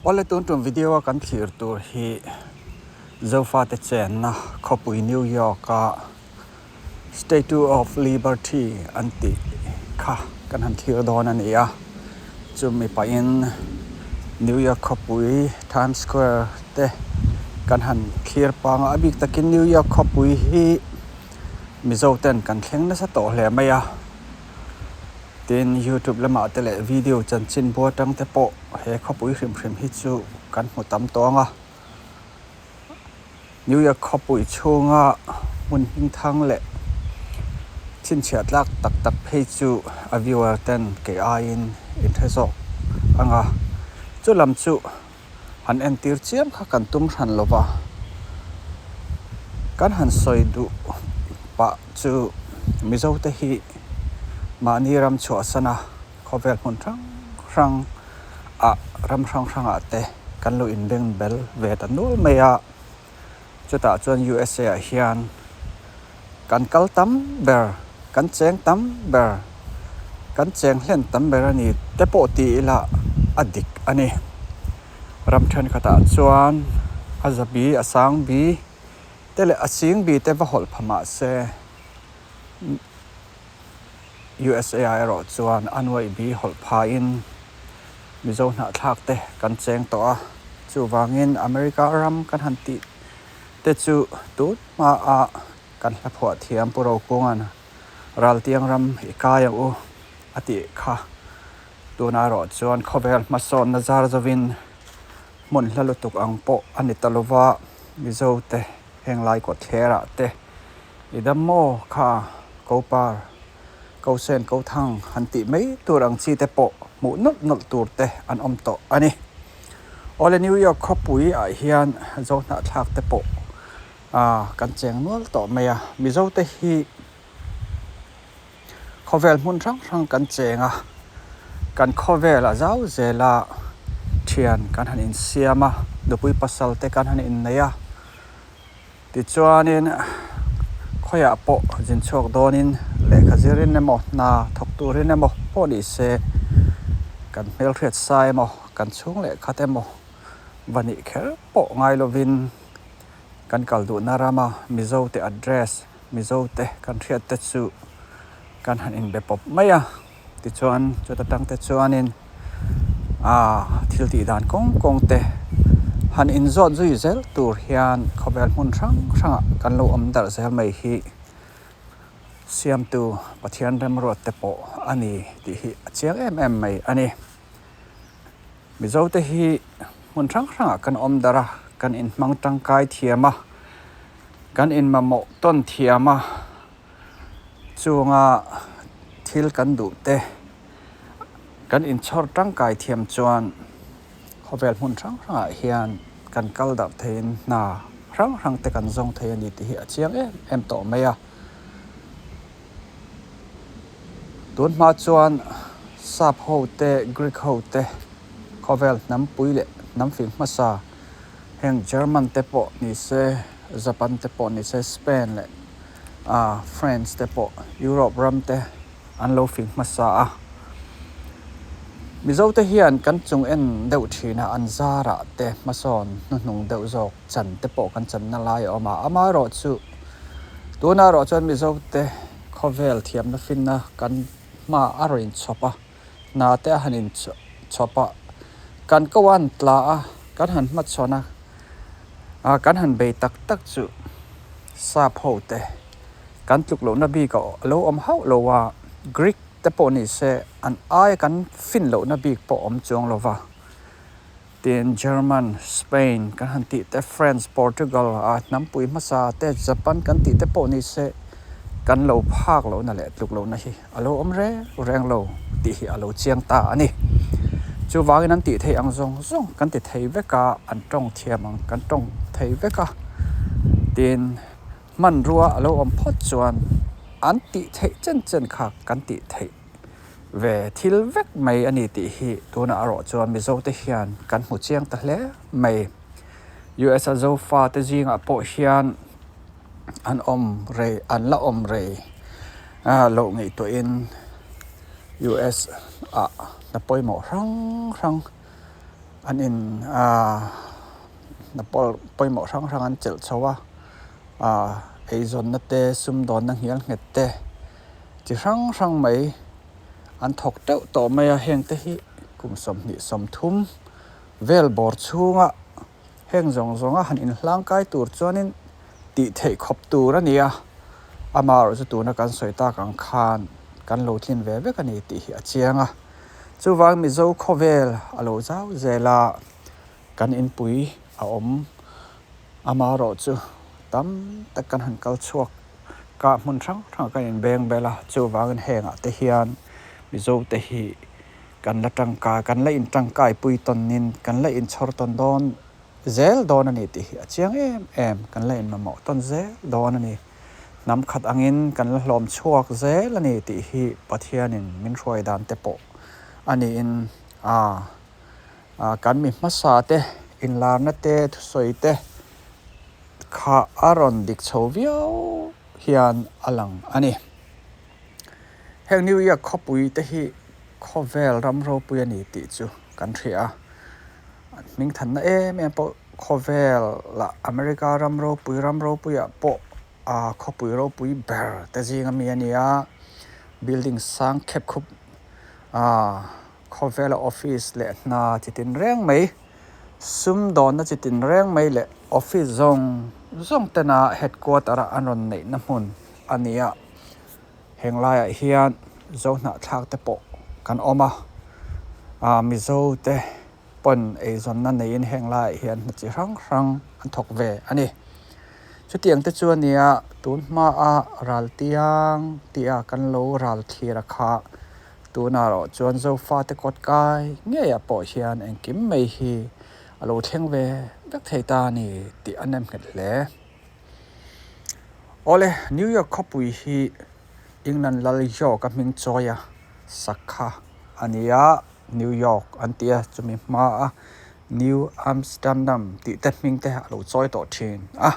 Awle tun tum video a kan thlir tur hi Zofate chenna khawpui New York a Statue of Liberty an tih kha kan han thlir dawn a ni a, chumi pahin New York khawpui Times Square te kan han thlir pang a, a bik takin New York khawpui hi Mizo ten kan thleng nasa tawh hle mai a, tin youtube lamah te leh video chanchin bu atang te pawh he khawpui hrim hrim hi chu kan hmu tam tawh ang a. New York khawpui chhunga hmun hmingthang leh chhinchhiah tlak tak tak phei chu a viewer ten kei aiin in hre zawk ang a, chu lam chu han entir chiam kha kan tum hran lo va, kan han sawi duh pah chu Mizo te hi mahni ram chhuahsana khawvel hmun hrang hrang ah ram hrang hrang ah te kan lo inbeng bel ve ta nual mai a, chutah chuan USA ah hian kan kal tam ber, kan cheng tam ber, kan cheng hlen tam ber a ni te pawh ti ila a dik a ni. Ram thenkhatah chuan a za bi, a sang bi te leh a sing bi te va hawlh pha mah se. USA ah erawh chuan a nuaih bi hawlh phain Mizo hnahthlak te kan cheng tawh a, chuvangin America ram kan han tih te chu tun hmaah kan hla phuah thiam Pu Rokunga'n Raltiang ram i kai ang u a tih kha tunah erawh chuan khawvel hmasawnna zar zovin hmun hla lutuk ang pawh a ni ta lova Mizo te heng lai kawtthlerah te I dam maw kha ko par, ko sen ko thang han tih mai tur ang chi te pawh hmuh nawlh nawlh tur te an awm tawh a ni. Awle New York khawpui ah hian Zo hnahthlak te pawh kan cheng nual tawh mai a, Mizo te hi khawvel hmun hrang hrang kan cheng a, kan khawvel a zau zel a, thian kan han insiam a, nupui pasal te kan han innei a. Tichuanin khawiah pawh zin chhuak dawnin lehkha zirin emaw hna thawk turin emaw pawh ni se kan hmelhriat sa emaw kan chhung leh khat emaw va nih kher pawh ngai lovin kan kal duhna rama Mizo te address Mizo te kan hriat te chu kan han inbe pawp mai a. Tichuan chuta tang te chuanin aaa thil tih dan kawng kawng te han inzawt zui zel tur hian khawvel hmun hrang hrangah kan lo awm darh zel mai hi siamtu Pathian remruat te pawh a ni tih hi a chiang em em mai a ni. Mizo te hi hmun hrang hrangah kan awm darh a, kan inhmang tangkai thiam a, kan inmamawh tawn thiam a. Chunga thil kan duh te kan inchhawr tangkai thiam chuan khawvel hmun hrang hrangah hian kan kal darh theiin hna hrang hrang te kan zawng thei a ni tih hi a chiang em em tawh mai a. Tun hma chuan sap ho te, Greek ho te khawvel hnampui leh hnam fing hmasa heng German te pawh ni se, Japan te pawh ni se, Spain leh ah France te pawh Europe ram te an lo fing hmasa a. Mizo te hian kan chung en deuh thin a, an zarah te hmasawn hnuhnung deuh zawk chan te pawh kan channa lai a awm a. Amaherawh chu tunah erawh chuan Mizo te khawvel thiamna finna kan hma a rawn inchhawp a, hna te a han inchhawp a, kan ko a an tla a, kan han hmachhawn a. Ah kan han bei tak tak chu sap ho te kan tluk lohna bik a lo awm hauh lo a, Greek te pawh ni se an aia kan fin lohna bik pawh awm chuang lo va, tin German, Spain kan han tih te, France, Portugal ah hnampui hmasa te, Japan kan tih te pawh ni se kan lo phak lohna leh tluk lohna hi a lo awm reng reng lo tih hi a lo chiang ta a ni. Chuvangin an tih theih ang zawng zawng kan ti thei vek a, an tawng thiam ang kan tawng thei vek a, tin hmanrua a lo awm phawt chuan an tih theih chen chen kha kan tih theih ve thil vek mai a ni tih hi tunah erawh chuan Mizo te hian kan hmu chiang ta hle mai. US a Zofa te zingah pawh hian an awm rei an la awm rei a loh ngaihtuahin US ah hna pawimawh hrang hrang An in hna pawimawh hrang hrang an chelh chho a, eizawnna te, sumdawnna nghial nghet te chi hrang hrang mai an thawk teuh tawh mai a, heng te hi kum 20, 30 vel bawr chhunga heng zawng zawnga han inhlangkai tur chuanin tih theih khawp tur a ni a, amaherawhchu chu tuna kan sawi tak ang khan kan lo tlin ve vek a ni tih hi a chiang a. Chuvang Mizo khawvel a lo zau zel a, kan inpui a awm amaherawh chu tam tak kan han kal chhuak kah hmun hrang hrangah kan inbeng bel a, chuvangin hengah te hian Mizo te hi kan la tangkai kan la intangkai pui tawnin kan la inchhawr tawn dawn zel dawn a ni tih hi a chiang em em, kan la inmamawh tawn zel dawn a ni. Hnam khat angin kan la hlawm chhuak zel a ni tih hi Pathianin min hruai dan te pawh a niin a kan mi hmasa te inlarna te thusawi te kha a rawn dik chho viau hian a lang a ni. Heng New York khawpui te hi khawvel ram ropui a ni tih chu kan hria a. Hmingthanna em em pawh khawvelah America ram ropui ram ropuiah pawh aa khawpui ropui ber te zinga mi a ni a, building sang khep khup aa khawvela office leh hna chi tin reng mai sumdawnna chi tin reng mai leh office zawng zawng tena headquarter a an rawn neihna hmun a ni a, heng laiah hian Zohnahthlak te pawh kan awm a, aa Mizo te. pawn eizawnna neiin heng laiah hian hna chi hrang hrang an thawk ve a ni. Chutiang te chu a nia tun hmaa ral tiang tia kan lo ral thlir a kha tunah erawh chuan Zofate kawt kai ngeiah pawh hian engkim mai hi a lo thleng ve vek thei ta a ni tih a nem nghet hle. Awle, New York khawpui hi England lal York a hming chawi a sak kha a ni a. New York an ti a, chumi hmaa New Amsterdam tih te hming te a lo chawi tawh thin a.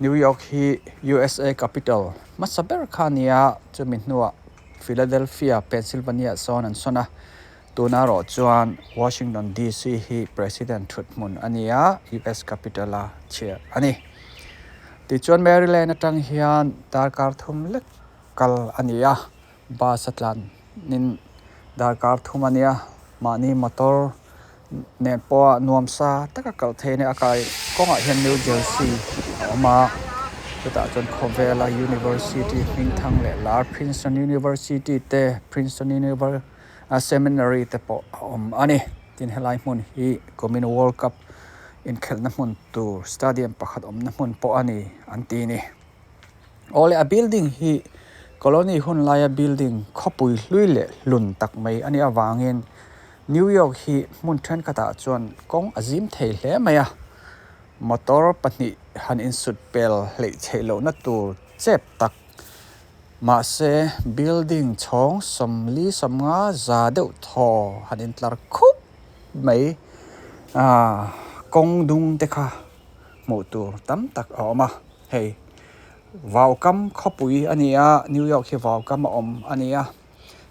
New York hi USA capital hmasa ber kha a ni a, chumi hnuah Philadelphia, Pennsylvania sawn an sawn a. Tuna erawh chuan Washington DC hi President thut hmun a ni a, US capital a chhiar a ni. Tichuan Maryland atang hian darkar thum lek kal a ni a. Bus a tlan in darkar thum a nia mahni motor nen pawha nuam sa taka kal thei a nia a kai kawngah hian New Jersey a awm a chutah chuan khawvela University hmingthang leh lar Princeton University te Princeton Univer Seminary te pawh a awm a ni tin helai hmun hi kumin World Cup inkhelhna hmun tur stadium pakhat awmna hmun pawh a ni an ti a ni. Awle a building hi colony hun laia building khawpui hlui leh hlun tak mai a nih avangin New York hi hmun thenkhatah chuan kawng a zim thei hle mai a, motor pahnih han insut pel hleih theih lohna tur chep tak mahse building chhawng 40, 50 za deuh thaw han intlar khup mai ah kawng dung te kha hmuh tur tam tak a awm a. Hei vaukam khawpui a ni a, New York hi vaukam a awm a ni a,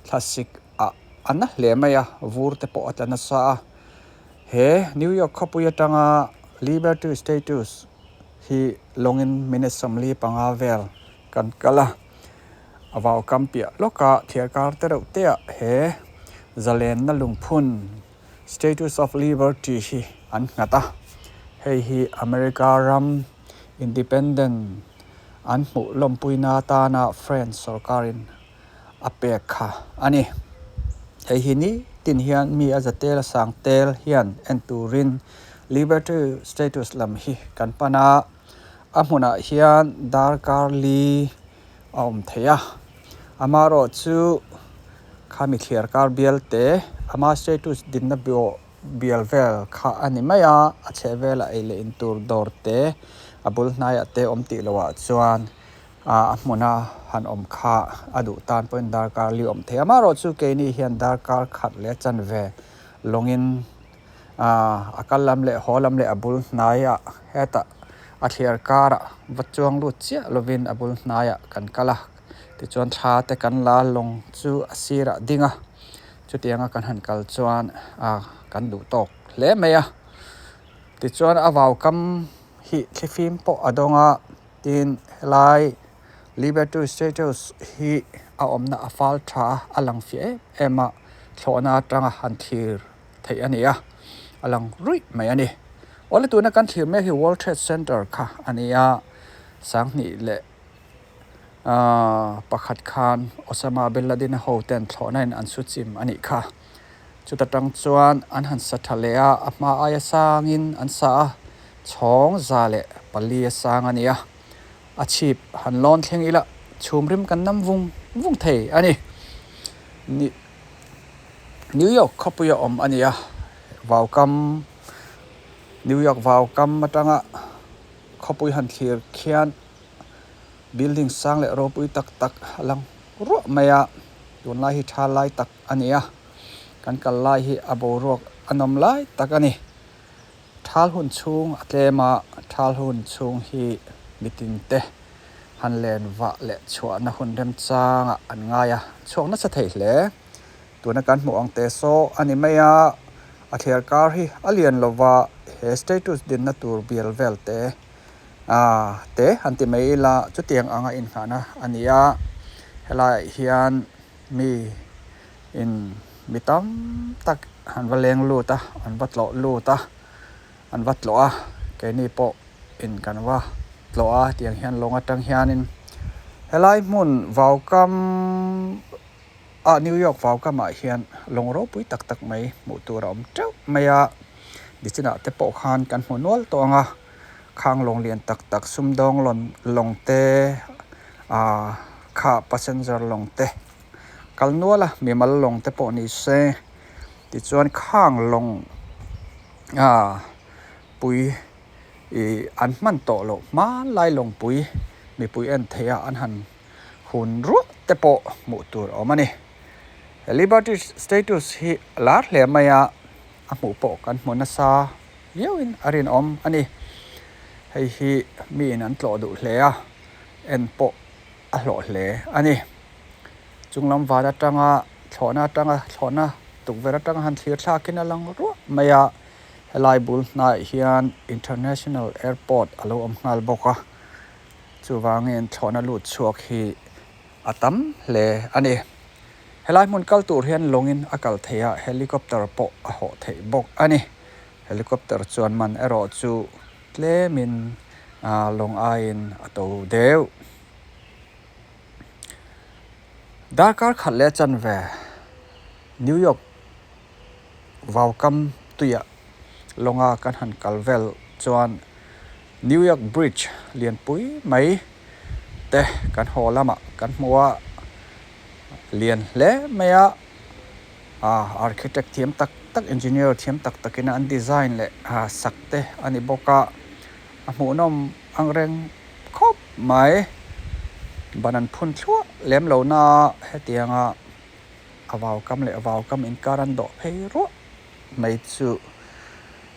thlasik ah a na hle mai a, vur te pawh a tla nasa a. He New York khawpui atanga Liberty Status hi lawngin minute 45 vel kan kal a, a vaukam piah lawkah thliarkar te reuh te ah he zalenna lungphun Status of Liberty hi an nghat a, hei hi America ram Independent an hmuh lawmpuina atana French sorkarin a pek kha a ni. Hei hi ni tin hian mi a za tel a sang tel hian en turin Liberty Status lam hi kan pan a, a hmunah hian darkar li a awm thei a, amaherawhchu khami thliarkar bial te ama status dinna bial vel kha a ni mai a, a chheh velah ei leh in tur dawr te a bul hnaiah te awm tih loh ah chuan a hmuna han awm kha a duh tan pawhin darkar li awm thei a, amaherawhchu keini hian darkar khat leh chanve lawngin a kal lam leh haw lam leh a bul hnaiah hetah a thliar karah va chuang lut chiah lovin a bul hnaiah kan kal a tichuan thla te kan la lawng chu a sirah ding a chutianga kan han kal chuan ah kan duh tawk hle mai a tichuan a vau kam hi thlifim pawh a dawng a tin helai Liberty Status hi a awmna a fal tha a a lang fiah em em a thlawhna atanga han thlir theih a ni a a lang ruih mai a ni awle tuna kan thlir mek hi World Trade Center kha a ni a sanghnih leh Ahh pakhat khan Osama bin Laden a ho ten thlawhna in an su chim a nih kha. Chuta tang chuan an han sa tha leh a, a hma aia sangin an sa a, chhawng 104 a sang a ni a. A chhip han lawn thleng ila chhum rim kan nam vung vung thei a ni. New York khawpui a awm a ni a, vaukam New York vaukam atanga khawpui han thlir khian building sang leh ropui tak tak a lang ruah mai a tunlai hi tha lai tak a ni a kan kal lai hi a boruak a nawm lai tak a ni thal hun chhung a tlem a thal hun chhung hi mitin te han len vah leh chhuahna hun remchangah an ngai a chhuak nasa thei hle tuna kan hmuh ang teh saw a ni mai a a thliar kar hi a lian lova he status dinna tur bial vel te. Aaa te han ti mai ila chutiang anga inngahna a ni a helaiah hian mi in mi tam tak an va leng lut a an va tlawh lut a an va tlawh a keini pawh in kan va tlawh a tiang hian lawng atang hianin helai hmun vaukam ah New York vaukamah hian lawng ropui tak tak mai hmuh tur a awm teuh mai a nichinah te pawh khan kan hmu nual tawh ang a. Khang lawng lian tak tak sumdawng lawn lawng te ahh kha passenger lawng te kal nual a mimal lawng te pawh ni se tichuan khang lawng ahh pui ih an hman tawh loh hmanlai lawng pui mipui en theih a an han hun ruah te pawh hmuh tur a awm a ni Liberty status hi a lar hle mai a a hmuh pawh kan hmu nasa. Viauin a rinawm a ni. Hei hi miin an tlawh duh hle a, en pawh a hlawh hle a ni. Chunglam van atanga thlawhna atanga thlawhna tukverh atanga han thlir thlakin a lang ruah mai a, helai bul hnaiah hian International Airport a lo awm nghal bawk a, chuvangin thlawhna lut chhuak hi a tam hle a ni. Helai hmun kal tur hian lawngin a kal theih a, helicopter pawh a hawh theih bawk a ni. Helicopter chuan man erawh chu tlemin lawng aiin a to deuh. Darkar khat leh chanve New York vaukam tuiah lawnga kan han kal vel chuan New York Bridge lianpui mai te kan haw lamah kan hmu a, lian hle mai a, ah architect thiam tak tak engineer thiam tak takin an design leh sak te a ni bawk a, a hmuhnawm ang reng khawp mai, ban an phun thluah lem lo na hetianga. A vaukam leh vaukam inkar an dawh phei ruah mai chu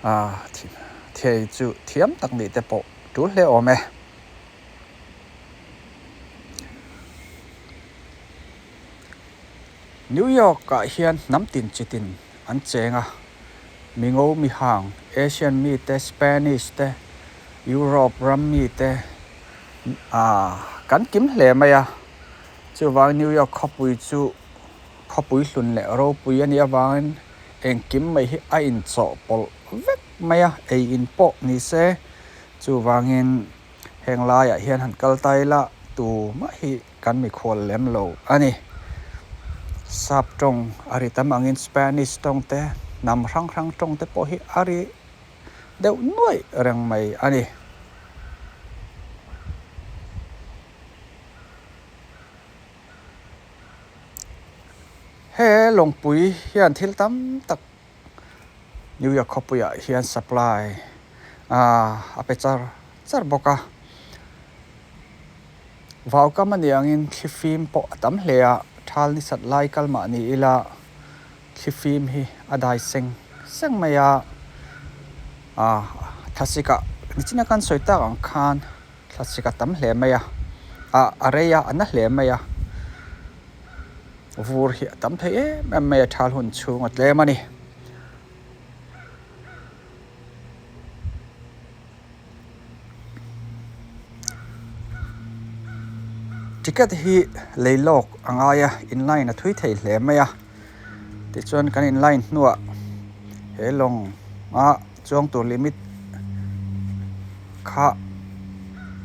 ah thei chu thiam tak nih te pawh tul hle awm e. New York ah hian hnam tin chi tin an cheng a, Mingo mihang, Asian mi te, Spanish te, Europe ram mi te ah kan kim hle mai a. Chuvang New York khawpui chu khawpui hlun leh ropui a nih avangin engkim mai hi a inchawhpawlh vek mai a, ei in pawh ni se. Chuvangin heng laiah hian han kal ta ila tumah hi kan mikhual lem lo a ni. Sap tawng a ri tam angin Spanish tawng te, hnam hrang hrang tawng te pawh hi a ri deuh nuaih reng mai a ni. He lawngpui hian thil tam tak New York khawpuiah hian supply ah a pe char char bawk a vaukam a nih angin thlifim pawh a tam hle a thal ni sat lai kal mah ni ila thlifim hi a dai seng seng mai a ah thlasik ah nichina kan sawi tak ang khan. Thlasik a tam hle mai a, ah a rei a, a na hle mai a, vur hi a tam thei em em mai a, thal hun chhung a tlem a ni. Ticket hi lei lawk a ngai a, in line a thui thei hle mai a. Tichuan kan in line hnuah he lawng a chuang tur limit kha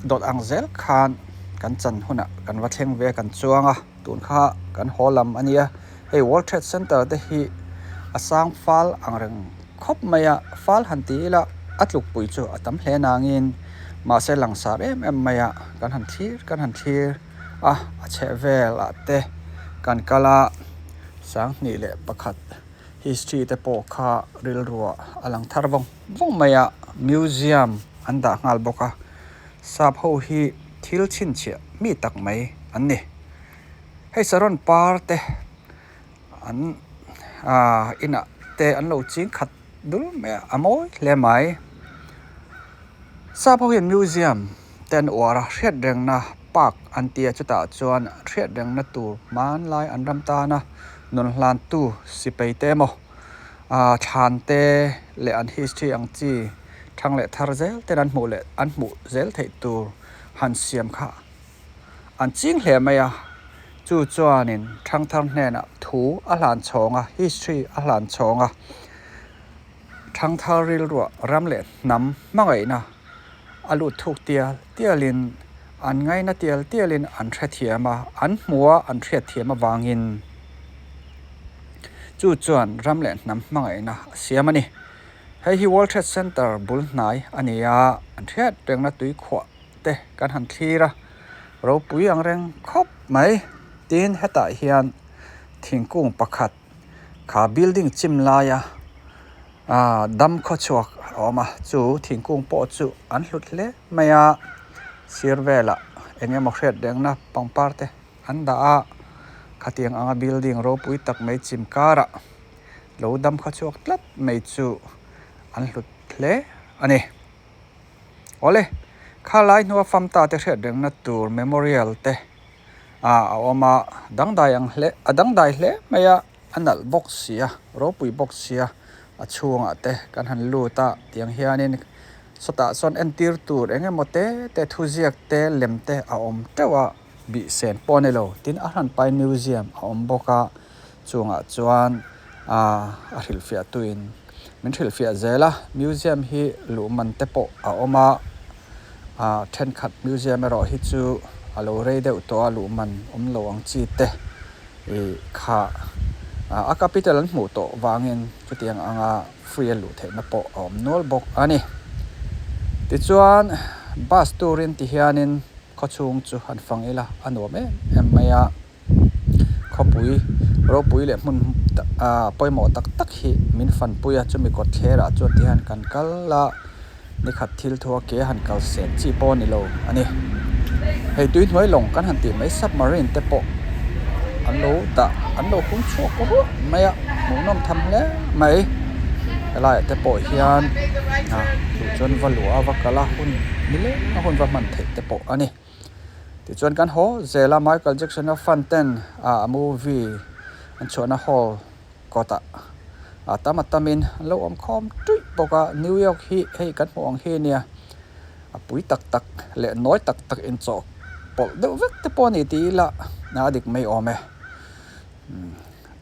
dawt ang zel khan kan chan hunah kan va thleng ve a kan chuang a tun kha kan haw lam a nia hei world trade center te hi a sang fal ang reng khawp mai a fal han ti ila a tlukpui chu a tam hle nangin mahse langsar em em mai a kan han thlir kan han thlir a a chhehvel ah te kan kal a 2001 history te pawh kha rilruah a lang thar vawng vawng mai a museum an dah nghal bawk a sap ho hi thil chhinchhiah mi tak mai an ni hei saron par te an ah inah te an lo ching khat dul mai a a mawi hle mai sap ho hian museum te an uar a hriat rengna park an ti a chutah chuan hriat rengna tur hmanlai an ram tana nun hlantu sipai te emaw ah thlan te leh an history ang chi thang leh thar zel ten an hmuh leh an hmuh zel theih tur han siam kha an ching hle mai a chu chuanin thangthar hnenah thu a hlan chhawng a history a hlan chhawng a thangthar rilruah ram leh hnam hmangaihna a lut thuk tial tialin an ngaina tial tialin an hrethiam a an hmu a an hriatthiam avangin chu chuan ram leh hnam hmangaihna a siam a ni hei hi world trade center bul hnai a ni a an hriat rengna tui khuah te kan han thlir a ropui ang reng khawp mai tin hetah hian thingkung pakhat kha building chim laia ah dam khaw chhuak a awm a chu thingkung pawh chu an hlut hle mai a sir velah eng emaw hriat rengna pangpar te an dah a khatiang anga building ropui tak mai chim karah lo dam khaw chhuak tlat mai chu an hlut hle a ni. Awle, kha lai hnua famta te hriat rengna tur memorial te ah a awm a, dangdai ang hle a dangdai hle mai a, a nalh bawk si a, ropui bawk si a, a chhungah te kan han lut a tiang hianin sawtah sawn entir tur eng emaw te te thuziak te lem te a awm teuh a, bih sen pawh a ni lo tin a hranpai museum a awm bawk a. Chungah chuan aaa a hrilhfiah tuin min hrilhfiah zel a museum hi luh man te pawh a awm a aaa thenkhat museum erawh hi chu a lo rei deuh tawh a luh man awm lo ang chi te ih kha a capital an hmuh tawh vangin chutiang anga free a luh theihna pawh a awm nual bawk a ni. Tichuan bus turin ti hianin khawchhung chu han fang ila a nuam em em mai a. Khawpui ropui leh hmun ah pawimawh tak tak hi min fanpui a chumi kawt thlerah chuan ti hian kan kal a nikhat thil thu a ke han kal sen chi pawh a ni lo a ni. Hei tui hnuai lawng kan han tih mai submarine te pawh an lo dah an lo hung chhuak ruah mai a hmuhnawm tham hle mai helaiah te pawh hian ah duh chuan va luh a va kal a hun nileng a hun va hman theih te pawh a ni. Tichuan kan haw zel a Michael Jackson a fan ten ah a movie an chhuahna hall kawtah ah tam a tamin an lo awm khawm tuih bawk a New York hi hei kan hmuh ang hi ania a pui tak tak leh nawi tak tak inchawh pawlh deuh vek te pawh a ni tih ila a dik mai awm e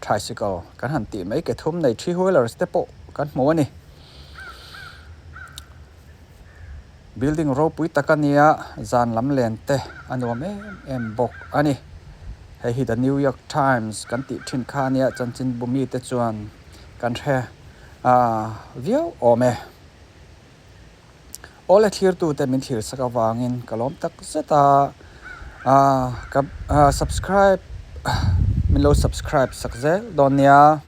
tricycle kan han tih mai ke thum nei three wheelers te pawh kan hmu a ni. Building ropui tak a nia, zan lam len te a nuam em em bawk a ni. Hei hi The New York Times kan tih thin kha a nia, chanchinbu mite chuan kan hre viau awm e. Awle thlirtute min thlir sak avangin ka lawm tak zet a, ka subscribe min lo subscribe sak zel dawn nia.